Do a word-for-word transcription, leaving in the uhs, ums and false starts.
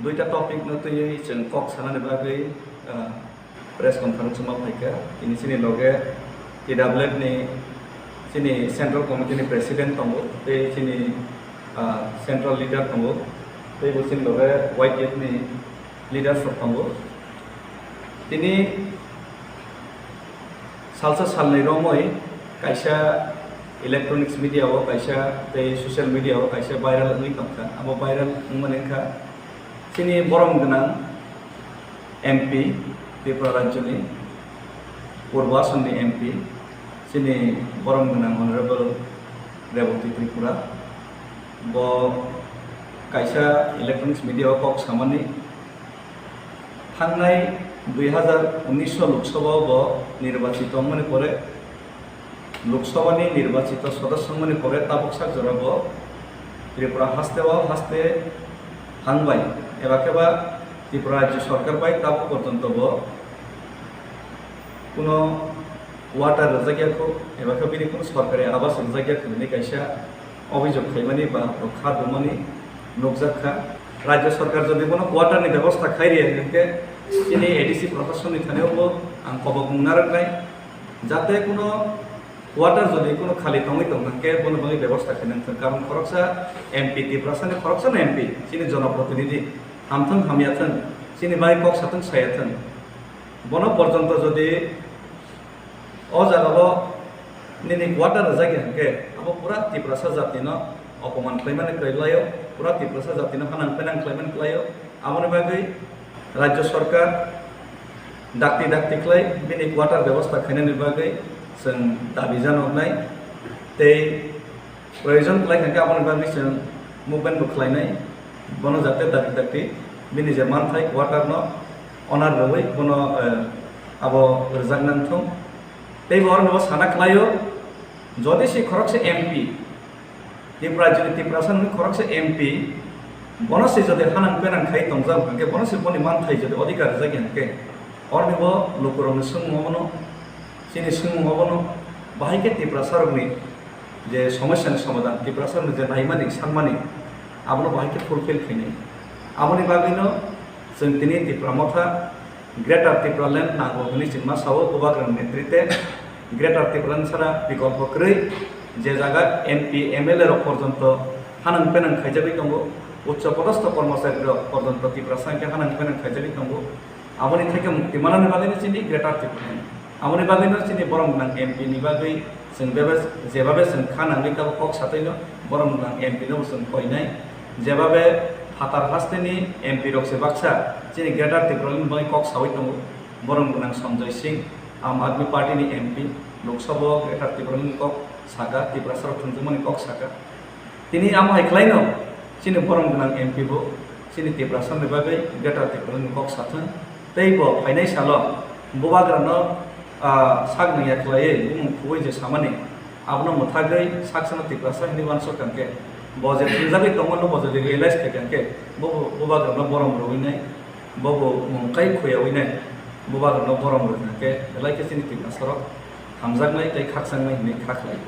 Duita topic no twiwi chwng kok sanani bagwi, ah, press conference ma phaikha. Tini chini loge T W F ni chini Central Committee ni President tongo, tei chini, ah, Central Leader tongo, tei bo chini loge Y T F ni leaders rok tongo. Tini salsa salnwi romwi kaisa electronics media o kaisa tei social media o kaisa viral wngwi tongkha. Abo viral wngmani wngkha chini borom gwnang M P, Tripura rajyoni Purbo Asonni M P, chini borom gwnang Honorable Rebati Tripura. Bo kaisa electronics media o kok samani, thangnai dui hazar unnish Lok Sabha o bo nirbachito wngmani pore, Lok Sabha ni nirbachito sodosyo wngmani pore tabuk sak jora bo Tripura haste o haste hang bai eba khe ba Tripura Rajya Sarkar bai tabuk porjonto bo kuno quarter rwjak ya kho, eba khe bini kuno sorkari abas rwjak ya kho hinwi kaisa obhijog khaimani ba kha dumani nukjak kha. Rajya Sarkar jodi bono quarter ni bebosta khai rwya hwnkhe chini A D C prasasonni thani bo ang kobok mung narwknai, jate kuno quarter jodi kuno khali tongwi tong hwnkhe bono bagwi bebosta khaina thang. Karon khoroksa M P, Tiprasani khoroksano M P, chini jonoprotinidhi, hamthwng hamyathwng, chini bai kok sathwng sayathwng, bono porjonto jodi o jaga o nini quarter rwjak ya hwnkhe, abo pura Tiprasa jati no opoman khlaimani kwlai o, pura Tiprasa jati no hanang penang khlaimani kwlai o. Aboni bagwi Rajya Sarkar dakti dakti khlai bini quarter bebosta khainani bagwi chwng dabi janoknai tei proyojon khlai kha khe aboni bagwi chwng movement bo khlainai, bono jate dakti dakti bini je manthai quarter no honor rwui bono, eh, abo rwjak nang thung. Tei bo oro no sana khlai o, jodi se khoroksa M P, Tripura jodi Tiprasa ni khoroksa M P, bono se jodi hanang penang khai tongjak hwnkhe, bono se boni manthai jodi odhikar rwjak ya hwnkhe, oro ni bo lukurok ni swngmung obono, chini swngmung obono, bahai khe Tiprasa rok ni je somosya ni somadhan, Tiprasa rok ni je naimani, sanmani, abono bahai khe fulfill khainai. Aboni bagwi no chwng tini Tipra Motha Greater Tipraland nango hwnwi chwng ma sao, Bubagrani netrite Greater Tipraland sara bikolpo kwrwi, je jaga M P, M L A rok porjonto hanang penang khaijagwi tongo, uccho podostho kormochari rok porjonto Tiprasa hwnkhe hanang penang khaijagwi tongo. Aboni theke mukti manani bagwino chini Greater Tipraland. Aboni bagwino chini borom gwnang M P ni bagwi chwng bebe-, jebabe chwng kha nangwi tabuk kok satwino borom gwnang M P no bo chwng koinai. Jebabe phatar hasteni M P rok se baksa chini Greater Tipraland ni bagwi kok sawi tongo. Borom gwnang Sanjay Singh, Aam Aadmi Party ni M P, Lok Sabha o Greater Tipraland ni kok saka, Tiprasa rok thwngjakmani kok saka. Tini amo hai khlaino chini borom gwnang M P bo chini Tiprasa ni bagwi Greater Tipraland ni kok sathwng. Tei bo phainai salo Bubagrano, ah, sak nangya khlaiwi bumung khugwi je samani, abono mwthagwi saksano Tiprasa hinwi uansuk kha khe, bo je thwngjagwi tongmano bo jodi realize khai kha khe, bo, bo Bubagrano borom rwinai, bo bo mung kai khuyawi nai, Bubagrano borom rwkha khe belai khe chini Tiprasarok hamjaknai tei khakchangmani hinwi kha khlai.